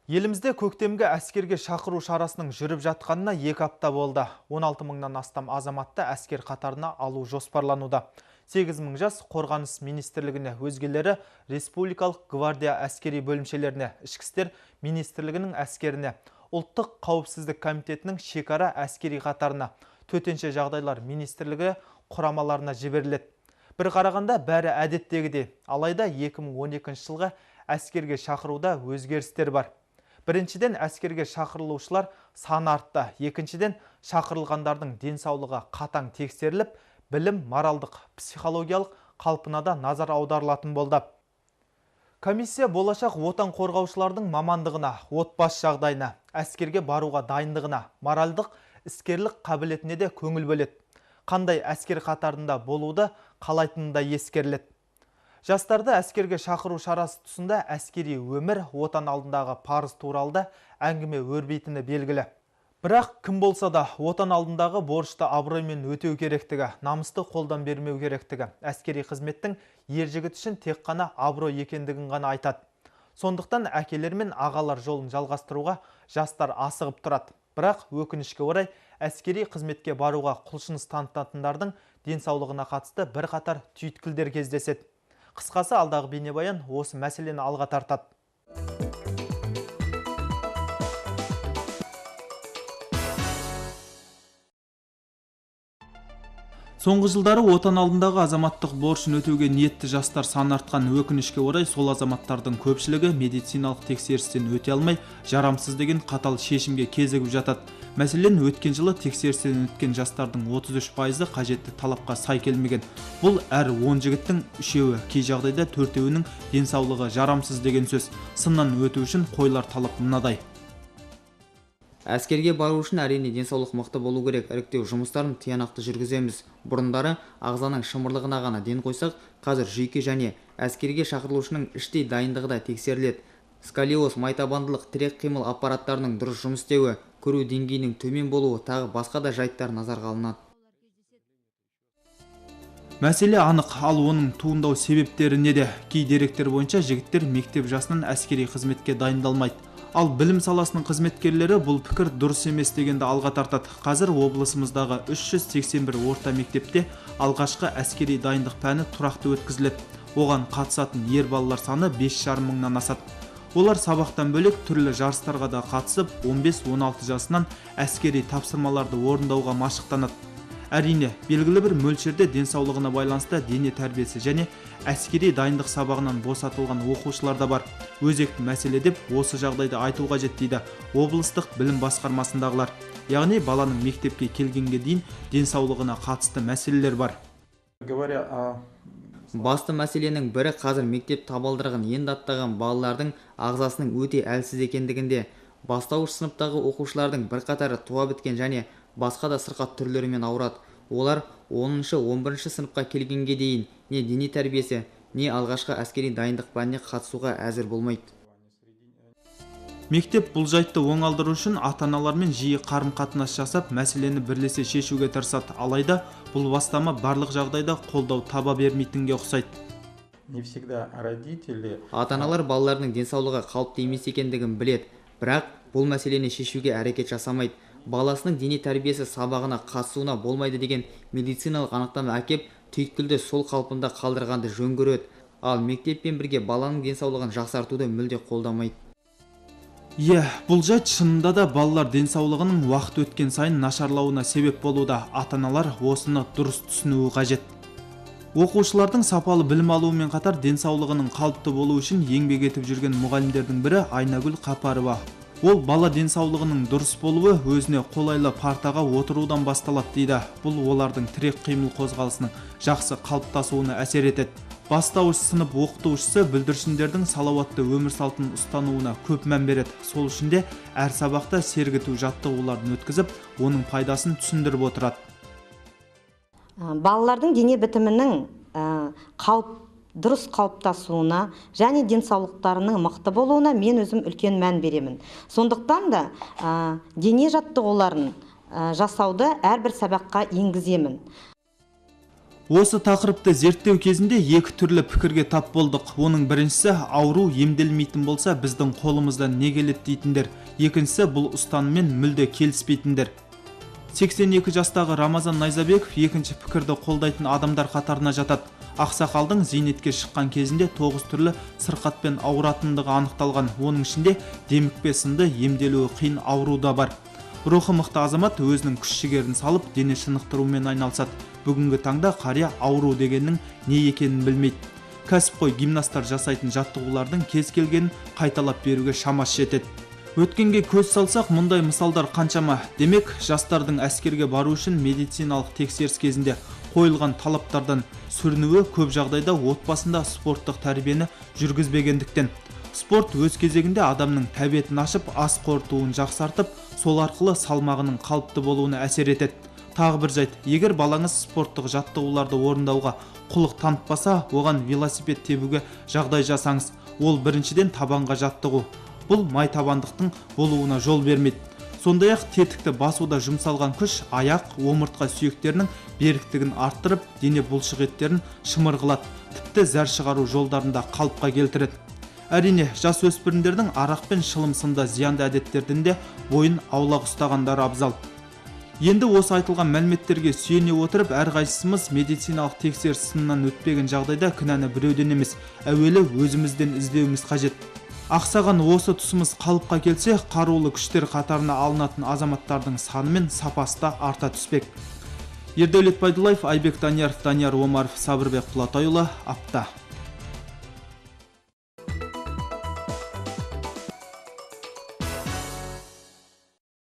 Елімізде көктемгі әскерге шақыру шарасының жүріп жатқанына 2 апта болды. 16 мыңнан астам азаматты әскер қатарына алу жоспарлануда. 8 мың жас Қорғаныс министрлігіне, өзгелері Республикалық гвардия әскери бөлімшелеріне, Ішкі істер министрлігінің әскеріне, Ұлттық қауіпсіздік комитетінің шекара әскери қатарына, Төтенше жағдайлар министрлігі құрамаларына жіберіледі. Бір қарағанда бәрі әдеттегідей. Алайда 2012 жылғы әскерге шақыруда өзгерістер бар. Біріншіден, әскерге шақырылушылар саны артты. Екіншіден, шақырылғандардың денсаулығы қатаң тексеріліп, білім, моральдық, психологиялық қалпына да назар аударылатын болды. Комиссия болашақ отан қорғаушылардың мамандығына, отбасы жағдайына, әскерге баруға дайындығына, моральдық, іскерлік қабілетіне де көңіл бөледі. Қандай әскер қатарында болуды қалайтыны да ескеріледі. Жастарды әскерге шақыру шарасы тұсында әскери өмір, отан алдындағы парыз туралы да әңгіме өрбитіні белгілі. Бірақ кім болса да отан алдындағы борышты абыроймен өтеу керектігі, намысты қолдан бермеу керектігі, әскери қызметтің ер жігіт үшін тек қана абырой екендігін ғана айтады. Сондықтан әкелер мен ағалар жолын жалғастыруға жастар асығып тұрады. Бірақ өкінішке орай әскери қызметке баруға құлшыныс танытатындардың денсаулығына қатысты бірқатар түйткілдер кездеседі. Қысқасы, алдағы бейнебаян осы мәселені алға тартады. Соңғы жылдары отан алдындағы азаматтық борышын өтеуге ниетті жастар саны артқан. Өкінішке орай сол азаматтардың көпшілігі медициналық тексерістен өте алмай, жарамсыз деген қатал шешімге кезігіп жатады. Мәселен, өткен жылы тексерістен өткен жастардың 33%-ы қажетті талапқа сай келмеген. Бұл әр 10 жігіттің 3-еуі, кей жағдайда 4-еуінің денсаулығы жарамсыз деген сөз. Сыннан өту үшін қойылар талап мынадай. Әскерге бару үшін әрине денсаулық мықты болу керек. Іріктеу жұмыстарын тиянақты жүргіземіз. Бұрындары ағзаның шымырлығына ғана ден қойсақ, қазір жүйке және әскерге шақырылушының іштей дайындығы да тексеріледі. Сколиоз, майтабандылық, тірек қимыл аппараттарының дұрыс жұмыс істеуі, көру деңгейінің төмен болуы, тағы басқа да жайттар назарға алынады. Мәселе анық, ал оның туындау себептері неде? Кей деректер бойынша жігіттер мектеп жасынан әскери қызметке дайындалмайды. Ал білім саласының қызметкерлері бұл пікір дұрыс емес дегенді алға тартады. Қазір облысымыздағы 381 орта мектепте алғашқы әскери дайындық пәні тұрақты өткізіледі. Оған қатысатын ер балалар саны 5,5 мыңнан асады. Олар сабақтан бөлек түрлі жарыстарға да қатысып, 15-16 жасынан әскери тапсырмаларды орындауға машықтанады. Әрине, белгілі бір мөлшерде денсаулығына байланысты дене тәрбиесі және әскери дайындық сабағынан босатылған оқушылар да бар. Өзекті мәселе деп осы жағдайды айту қажет дейді облыстық білім басқармасындағылар. Яғни баланың мектепке келгенге дейін денсаулығына қатысты мәселелер бар. Басты мәселенің бірі қазір мектеп табалдырығын енді аттаған балалардың ағзасының өте әлсіз екендігінде. Бастауыш сыныптағы оқушылардың бірқатары туа біткен және басқа да сырқат түрлерімен ауырады. Олар 10-11 сыныпқа келгенге дейін не дене тәрбиесі, не алғашқы әскери дайындық пәніне қатысуға әзір болмайды. Мектеп бұл жайтты оңалдыру үшін ата-аналармен жиі қарым-қатынас жасап, мәселені бірлесе шешуге тырысады. Алайда бұл бастама барлық жағдайда қолдау таба бермейтінге ұқсайды. Не всегда родители. Ата-аналар балаларының денсаулығы қалыпты емес екендігін біледі, бірақ бұл мәселені шешуге әрекет жасамайды. Баласының дене тәрбиесі сабағына қатысуына болмайды деген медициналық анықтама әкеп, түйткілді сол қалпында қалдырғанды жөн көреді. Ал мектеппен бірге баланың денсаулығын жақсартуды мүлде қолдамайды. Иә, бұл жайт шынында да балалар денсаулығының уақыт өткен сайын нашарлауына себеп болуда. Ата-аналар осыны дұрыс түсінуі қажет. Оқушылардың сапалы білім алуымен қатар денсаулығының қалыпты болуы үшін еңбек етіп жүрген мұғалімдердің бірі Айнагүл Қапарова. Ол бала денсаулығының дұрыс болуы өзіне қолайлы партаға отырудан басталады дейді. Бұл олардың тірек қимыл қозғалысының жақсы қалыптасуына әсер етеді. Бастауыш сынып оқытушысы бүлдіршіндердің салауатты өмір салтын ұстануына көп мән береді. Сол үшін де әр сабақта сергіту жаттығуларын өткізіп, оның пайдасын түсіндіріп отырады. Балалардың дене бітімінің дұрыс қалыптасуына және денсаулықтарының мықты болуына мен өзім үлкен мән беремін. Сондықтан да дене жаттығуларын жасауды әрбір сабаққа енгіземін. Осы тақырыпты зерттеу кезінде екі түрлі пікірге тап болдық. Оның біріншісі, ауру емделмейтін болса, біздің қолымыздан не келеді дейтіндер. Екіншісі, бұл ұстаныммен мүлде келіспейтіндер. 82 жастағы Рамазан Найзабеков екінші пікірді қолдайтын адамдар қатарына жатады. Ақсақалдың зейнетке шыққан кезінде 9 түрлі сырқатпен ауыратындығы анықталған. Оның ішінде демікпе сынды емделуі қиын ауру да бар. Рухы мықты азамат өзінің күш-жігерін салып, дене шынықтырумен айналысады. Бүгінгі таңда қария ауру дегеннің не екенін білмейді. Кәсіпқой гимнастар жасайтын жаттығулардың кез келгенін қайталап беруге шамасы жетеді. Өткенге көз салсақ, мұндай мысалдар қаншама. Демек, жастардың әскерге бару үшін медициналық тексеріс кезінде қойылған талаптардан сүрінуі көп жағдайда отбасында спорттық тәрбиені жүргізбегендіктен. Спорт өз кезегінде адамның тәбетін ашып, ас қорытуын жақсартып, сол арқылы салмағының қалыпты болуына әсер етеді. Тағы бір жайт, егер балаңыз спорттық жаттығуларды орындауға құлық танытпаса, оған велосипед тебуге жағдай жасаңыз. Ол біріншіден табанға жаттығу. Бұл май табандықтың болуына жол бермейді. Сондай-ақ тетікті басуда жұмсалған күш аяқ, омыртқа сүйектерінің беріктігін арттырып, дене бұлшық еттерін шымыр қылады, тіпті зәр шығару жолдарында қалыпқа келтіреді. Әрине, жас өспірімдердің арақ пен шылым сынды зиянды әдеттерден де бойын аулақ ұстағандары абзал. Енді осы айтылған мәліметтерге сүйене отырып, әрқайсымыз медициналық тексеріс сынынан өтпеген жағдайда кінәні біреуден емес, әуелі өзімізден іздеуіміз қажет. Ақсаған осы тұсымыз қалыпқа келсе, қарулы күштер қатарына алынатын азаматтардың саны мен сапасы да арта түспек. Ердәулет Байдуллаев, Айбек Данияров, Данияр Омаров, Сабырбек Құлатайұлы, Апта.